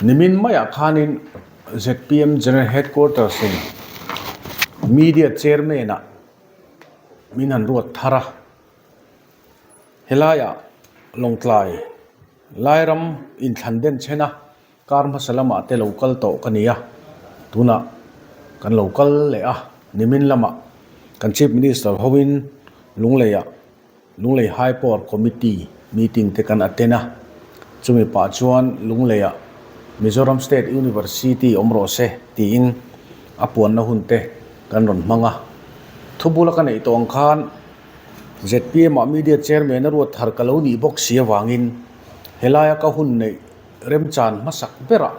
Nimin maiah khanin zpm General Headquarters in Media Chairman ah min han ruat thar a, helaiah Lawngtlai Lairam inthlan den chhen a Kar hmasa lamah te lo kal tawh ka ni a, tunah kan lo kal leh a, nimin lamah kan Chief Minister hoin Lungleiah Lunglei High Power Committee meeting te kan attend a, chumi pah chuan Lungleiah Mizoram State University awm rawh se tiin a puanna hun te kan rawn hmang a. Thubula ka neih tawh ang khan zpm ah Media Chairman a ruat thar ka lo nih bawk si avangin helaia ka hun neih Remchan hmasak berah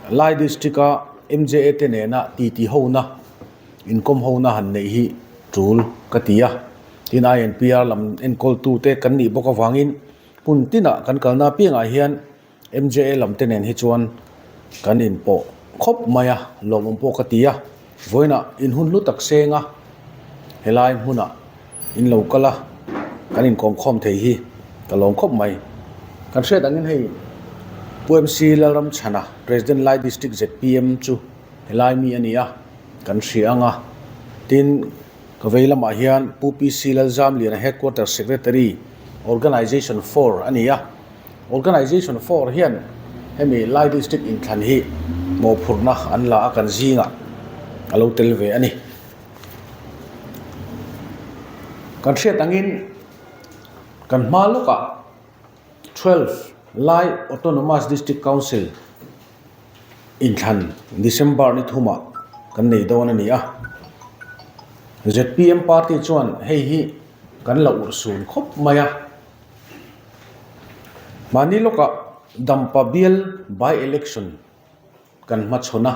Lai District-a MJA te nena titi hona, inkawm hona han neih hi tul ka ti a. Tin, INPR lam enkawltute kan nih bawk avangin hmun tinah kan kalna apiangah hian MJA lam te nen hi chuan kan inpawh khawp mai a, lawmawm pawh ka ti a. Vawiinah inhun hlu tak seng a, helai hmunah in lo kal a, kan inkawm khawm thei hi ka lawm khawp mai. Kan hriat angin hei Pu MC Lalramchhana, President Lai District zpm chu helai mi a ni a, kan hria ang a. Tin, ka vei lamah hian Pu PC Lalzamliana Headquarters Secretary, Organisation for a ni a. Organisation for hian hemi Lai District inthlan hi mawhphurhna an la a kan zingah a lo tel ve a ni. Kan hriat angin kan hma lawkah 12 Lai Autonomous District Council inthlan December ni thumah kan nei dawn a ni a. Zpm party chuan hei hi kan la urhsun khawp mai a. Mahni lawkah Dampa bial by election kan hmachhawn a,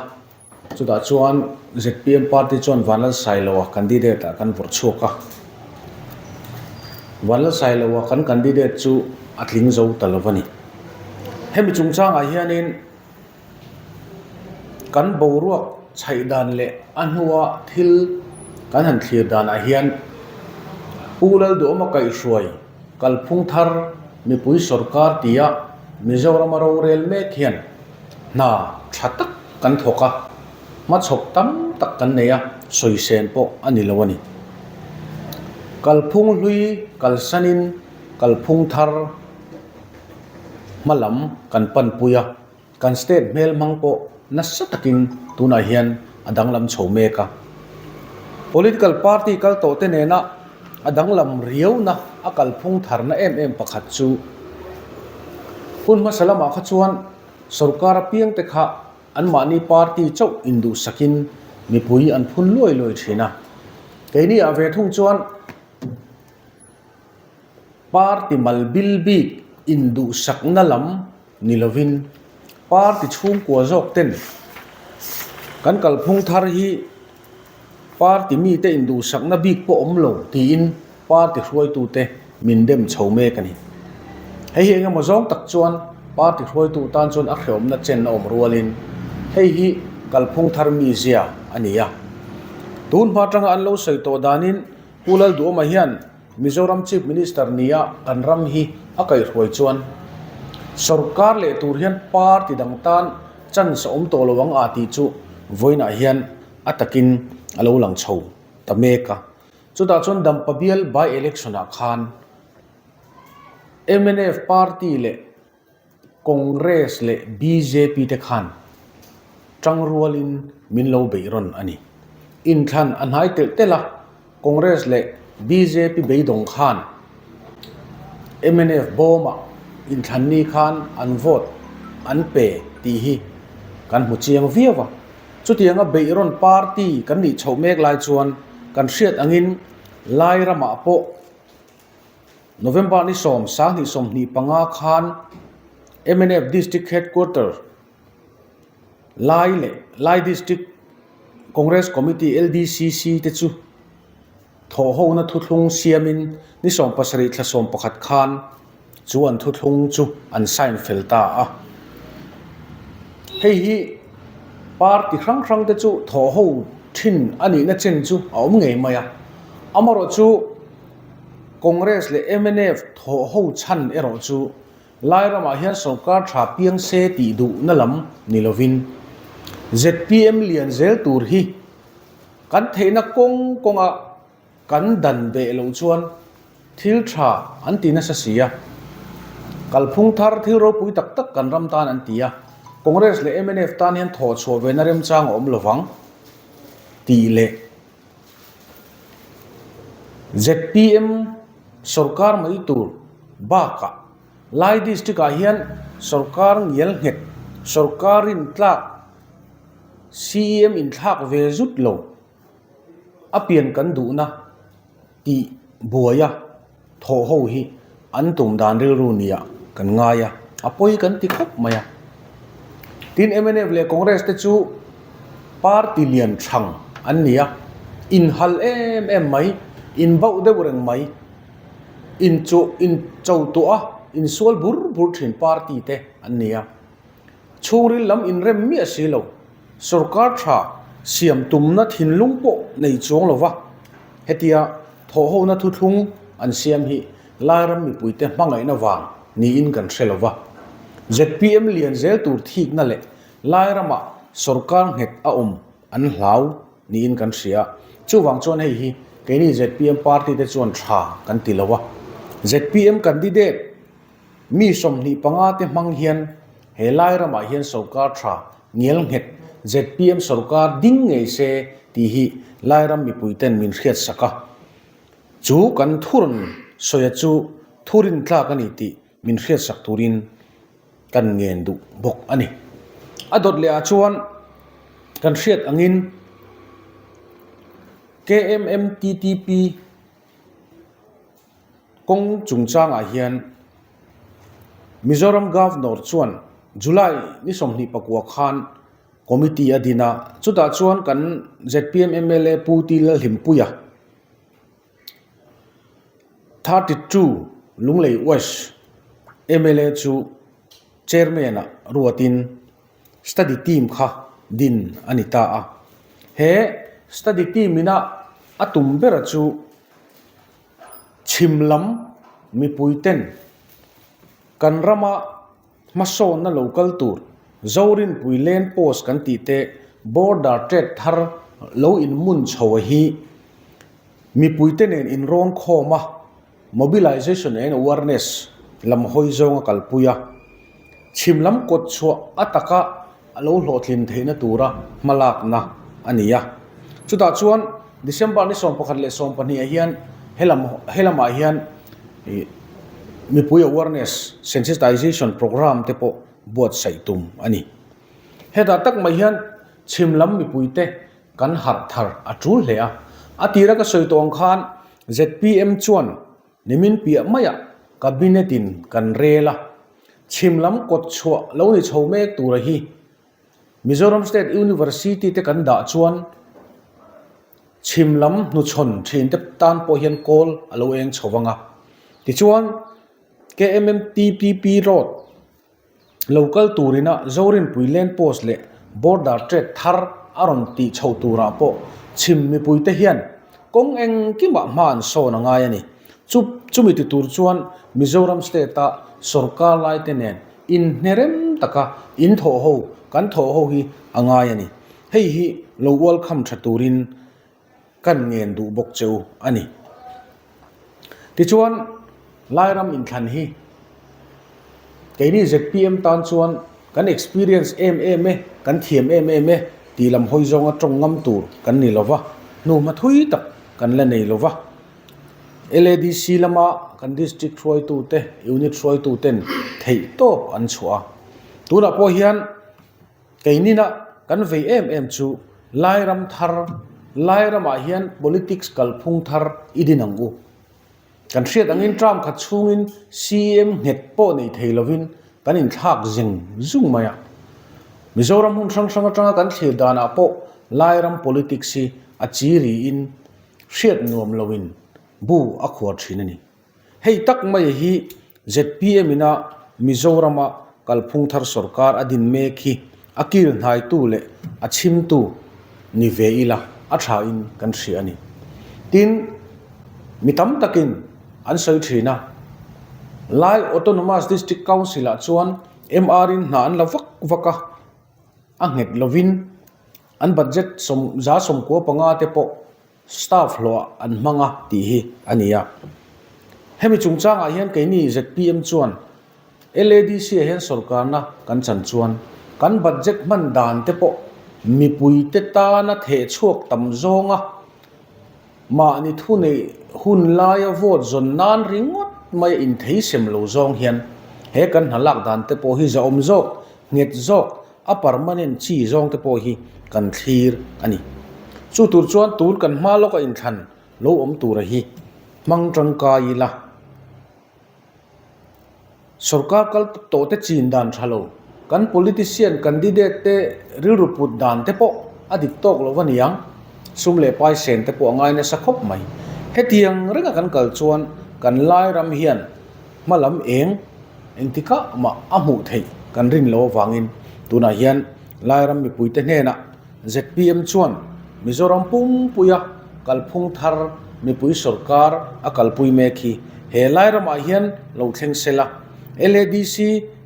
chutah chuan zpm party chuan Vanlalsailoa candidate ah kan vawrh chhuak a, Vanlalsailoa kan candidate chu a tling zo ta lo a ni. Hemi chungchangah hianin kan boruak chhaih dan leh a hnua thil kan han thlir danah hian Pu Lalduhawma kaihhruai kalphung thar mipui sawrkar tia Mizorama rorel mek hian hna tha tak kan thawk a, hmachhawp tam tak kan nei a, sawisên pawh a ni lo a ni. Kalphung hlui kalsanin kalphung thar hma lam kan panpui a, kan state hmel hmang pawh nasa takin tunah hian a danglam chho mek a. Political party kal tawh te nena a danglam riauna a kalphung tharna em em pakhat chu hun hmasa lamah kha chuan sorkar apiang te kha anmahni party chauh induhsakin mipui an phun luai luai thin a. Keini ah ve thung chuan Party mal bil bik induhsakna lam ni lovin party chhungkua zawk ten kan kalphung thar hi party mite induhsakna bik pawh awm lo tiin party hruaitute min dem chho mek a ni. Hei hi engemaw zawng tak chuan party hruaitu tan chuan a hreawmna chen a awm rualin hei hi kalphung thar mizia a ni a. Tun hma atanga an lo sawi tawh danin Pu Lalduhawma hian Mizoram Chief Minister nia kan ram hi a kaihhruai chuan sorkar leh tur hian party dang tan chance a awm tawh lo ang a tih chu vawiinah hian a takin a lo lang chho ta mek a. Chutah chuan Dampa bial by election ah khan mnf party leh Congress leh bjp te khan tangrualin min lo beih rawn a ni. Inthlan a hnai telh telh a, Congress leh bjp beidawng khan mnf bawmah inthlan ni khan an vote an pe tih hi kan hmu chiang viau a. Chutianga beih rawn party kan nih chhoh mek lai chuan kan hriat angin Lai ramah pawh November ni sawm 2025 khan mnf District Headquarter Lai leh Lai District Congress Committee, LDCC, te chu thawhhona thuthlung siamin ni 17 thla 11 khan chu an thuthlung chu an sign fel ta a. Hei hi party hrang hrang te chu thawhho thin a nihna chen chu a awm ngei mai a. Amaherawhchu Congress leh mnf thawhho chhan erawh chu. Lairamah hian sorkar tha piang se tih duhna lam ni lovin zpm lian zel tur hi kan theihna kawng kawnga kan dan beh loh chuan thil tha an ti nasa si a. Kalphung thar thil ropui tak tak kan ram tan an ti a, Congress leh mnf tan hian thawh chhuah vena remchang a awm lovang tih leh zpm sorkar mai tur bakah Lai district ah hian sorkar ngial nghet, sorkar rintlak CEM inthlak ve zut lo a pian kan duhna tih buaia thawh ho hi an tum dan rilru nia kan ngai a, a pawi kan ti khawp mai a. Tin mnf leh Congress te chu party lian thang an ni a, inhal em em mai, inbauh deuh reng mai, inchuh incho tawh a, insual bur bur thin party te an ni a. Chhungril lam inrem miah si lo, sorkar tha siam tumna thinlung pawh nei chuang lo va, hetia thawhhona thuthlung an siam hi Lairam mipuite hmangaihna vang niin kan hre lo va. Zpm lian zel tur thikna leh Lairamah sorkar nghet a awm an hlau niin kan hria. Chuvang chuan hei hi keini zpm party te chuan tha kan ti lo a. Zpm candidate mi 25 te hmang hian he Lairamah hian sorkar tha ngial nghet zpm sorkar ding ngei se tih hi Lairam mipuiten min hriatsak a. Chu kan thurawn sawia chu thurin tlak a ni tih min hriatsak turin kan ngen duh bawk a ni. A dawt leh ah chuan kan hriat angin KMMTTP kawng chungchangah hian Mizoram Governor chuan July ni 24 khan Committee a din a, chutah chuan kan zpm mla Pu T Lalhlimpuia, 32 Lunglei West mla chu Chairman-ah ruatin Study Team kha din a ni ta a. He Study Team ina a tum bera chu chhim lam mipuiten kan rama Hmasawnna lo kal tur Zorinpui Land Post kan tih te Border Trade thar lo inmun chho a hi mipuite nen inrawn khawm a, Mobilization and Awareness lam hawi zawng a kalpui a, chhim lam kawt chhuah a taka a lo hlawhtlin theihna tura hmalakna a ni a. Chutah chuan December ni 11 leh 12 ah hian helam helamah hian ih mipui awareness sensitization programme te pawh buatsaih tum a ni. Hetah tak mai hian chhim lam mipuite kan harh thar a tul hle a. A tira ka sawi tawh ang khan zpm chuan nimin piah maiah cabinet in kan rel a, chhim lam kawt chhuah lo ni chho mek tura hi Mizoram State University te kan dah chuan chhim lam hnuchhawn thin te tan pawh hian kawl a lo eng chho vang a. Tichuan KMMTPP Road lo kal turina Zorinpui Land Post leh Border Trade thar a rawn tih chho turah pawh chhim mipuite hian kawng engkimah hma an sawn a ngai a ni. Chu chumi ti tur chuan Mizoram State-a sorkar laite nen inhnerem taka in thawh ho kan thawh ho hi a ngai a ni. Hei hi lo ualkham tha turin kan ngen duh bawk cheu a ni. Tichuan Lairam inthlan hi keini zpm tan chuan kan experience em em e, kan thiam em em e tih lam hawi zawnga tawng ngam tur kan ni lova, hnuhma thui tak kan la nei lova. LADC lama kan district hruaitute, unit hruaituten theih tawp an chhuah a. Tunah pawh hian keinina kan vei em em chu Lairam thar, Lairamah hian politics kalphung thar i din ang u. Kan hriat angin term khat chhungin CEM nghet pawh nei thei lovin kan inthlak zing zung mai a. Mizoram hmun hrang hrang atanga kan thlir danah pawh Lairam politics hi a chi riin hriat nuam loin bu a khuar thin a ni. Hei tak mai hi zpm ina Mizorama kalphung thar sorkar a din mek hi a kil hnaitu leh a chhimtu ni ve ila a thain kan hria a ni. Tin, mi tam takin an sawi thin a. Lai Autonomous District Council ah chuan MR in hna an la vak vak a, a nghet lovin an budget 195 te pawh staff hlawhah an hmang a tih hi a ni a. Hemi chungchangah hian keini zpm chuan LADC ah hian sawrkarna kan chan chuan kan budget hman dan te pawh mipuite tana theh chhuak tam zawnga mahni thu neih hun laia vote zawn nan ringawt mai a inthei sem lo zawng hian he kan hna lak dan te pawh hi zahawm zawk, nghet zawk a permanent chi zawng te pawh hi kan thlir a ni. Chu tur chuan tun kan hma lawka inthlan lo awm tura hi hmang tangkai ila. Sorkar kal tawh te chin dan tha lo, kan politician candidate te rilru put dan te pawh a dik tawk lo va niang, sum leh pai sen te pawh a ngai nasa khawp mai. Hetiang renga kan kal chuan kan lai ram hian hma lam eng engtikah mah a hmuh theih kan rin lo avangin tunah hian lai ram mipuite hnenah Zpm chuan Mizoram pumpuia kalphung thar mipui sorkar a kalpui mek hi he lai ramah hian lo thleng sela. LADC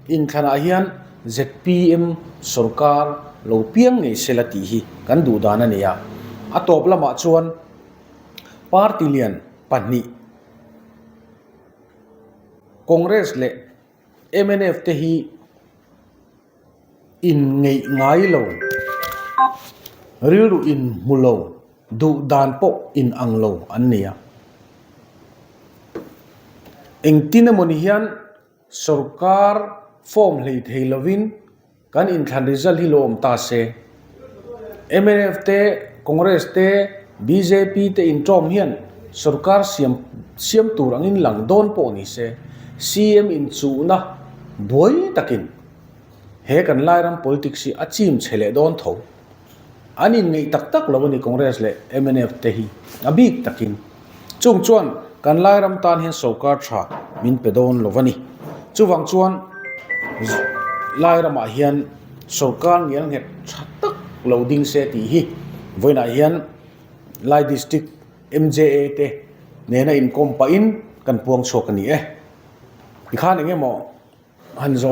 inthlanah hian zpm sorkar lo piang ngei sela tih hi kan duh dan a ni a. A tawp lamah chuan party lian pahnih Congress leh mnf te hi Inngeih ngai lo, rilru inhmu lo, duh dan pawh inang lo an ni a. Engtin emawni hian sorkar form hlei thei lovin kan inthlan result hi lo awm ta se. Mnf te, Congress te, bjp te inṭawm hian sorkar siam siam tur angin lang dawn pawh ni se, CM inchuhna buai takin he kan Lairam politics hi a chim chhe leh dawn tho. An inngeih tak tak lo a ni Congress leh mnf te hi a bik takin. Chung chuan kan Lairam tan hian sorkar tha min pe dawn lo a ni. Chuvang chuan Lairamah hian sorkar ngial nghet tha tak lo ding se tih hi vawiinah hian Lai District MJA te nena inkawm pahin kan puang chhuak a ni e. Tikhan eng emaw han zawi.